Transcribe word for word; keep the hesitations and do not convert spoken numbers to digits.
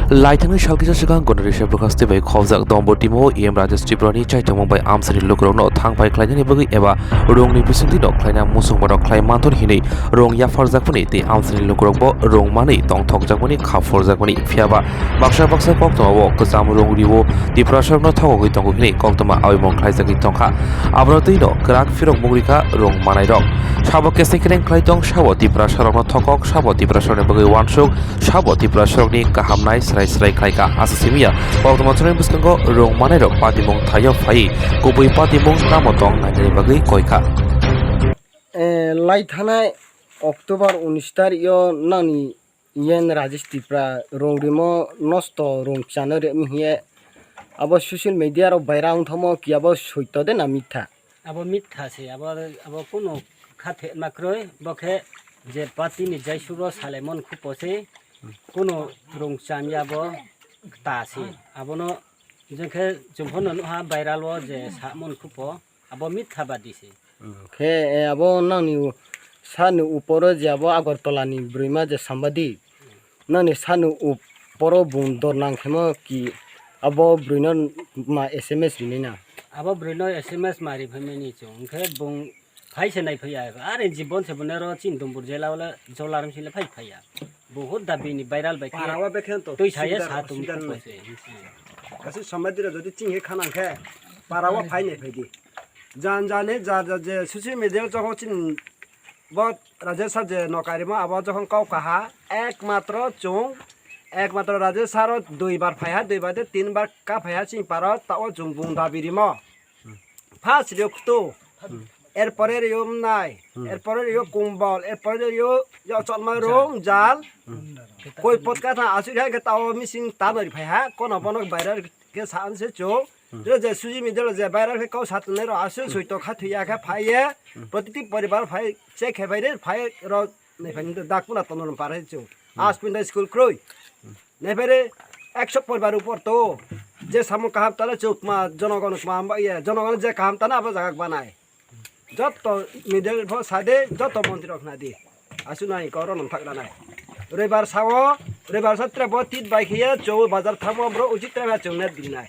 Laithangni salkisa swkang Gondarisa bwkhasti bai khobjak Dombor timo E M Rajesh Tripurani chaithomung bai amchaini lukurokno thangphai khlainani bagwi eba rongni bisingtwino khlaina muchungmarok khlai manthor hinwi rong yapharjakmani tei amchaini lukurokbo rong manwi tongthokjakmani kha phurjakmani. Phiyaba baksa baksa koktwmao kwcham rong rio Tiprasarokno thokogwi tongo hinwi koktwma awimung khlaijagwi tongkha. Abono twino kwrak phirok mugrikha rong manairok. Sabo keseng kereng khlai tong, sabo Tiprasarokno thokok, sabo Tiprasarokni bagwi uansuk, sabo Tiprasarokni kaham nai srai srai khlaikha. Asa simiya koktwma chwraini bwskango rong manairok patimung thaio phaiwi kubui patimung tamo tong nainani bagwi koikha. Eh, lai thanai October unis tarikh o nangni yen Rajesh Tripura rong rimo nosto rong chano remi hiye abo social media rok viral wng thamo ki abo soito de na mitha? Abo mitha se, abo, abo kunu kha thepma kroi, bo khe je party ni jaisuro salaimon khupo se, kunu rong chanya bo ta se. Abono je khe chumphon no nukha viral o je samon khupo, abo mitha badi se. Khe, eh, abo nangni u-, sani uporo je abo Agartala ni bwrwima je sambadi, nangni sani uporo bung dor nang khemo ki abo bwrwino ma S M S rinai na? Abo bwrwino S M S ma ri phaimani chwng, hwnkhe bung phai se nai phaiya, are jibon se bune ro chini Dombor jela wala jola rim sile phai phaiya. Buhut da bini viral bai khe. Para o bekhe to twi thaiya sida sa rok, tum sida rok. Kasi sambadi rok jodi ching he khana khe para o phai nai phai di. Jan jani jar jar je social media o jokhon chini bo Rajesh sir je nokai rimo abo jokhon kok kaha ekmatro chwng ekmatro Rajesh sir o dui bar phaiha, dui bar de tin bar ka phaiha chini para o, ta o chwng bung dabi rimo. First rio kutu, erpore rio mwnai, erpore rio kumbol, erpore rio yo chotma rong jal. Koi pot ka tha asuk hai ke tao missing tanoi phaiha, kono bono viral ke sa anse chwng. Tei je suji mi delo je viral khe kau satnai ro aswk soito kha thwiya khe phaiye, protiti poribar phai che khe phai re phai ro nai phai dak puna tono rom par hai chu. Aspinda school kroi. Nai phai re ekso poribar upor to. Je samung kaham tana chuk ma jonogon ma ba ye jonogon je kaham tana abo jaga banai. Joto media pho sade, joto montri rok khna di. Asu nai koro nang thak ranai. Roibar sao, roibar satra bo tit bai khiya chou bazar thamo bro uchi tra chou net dinai.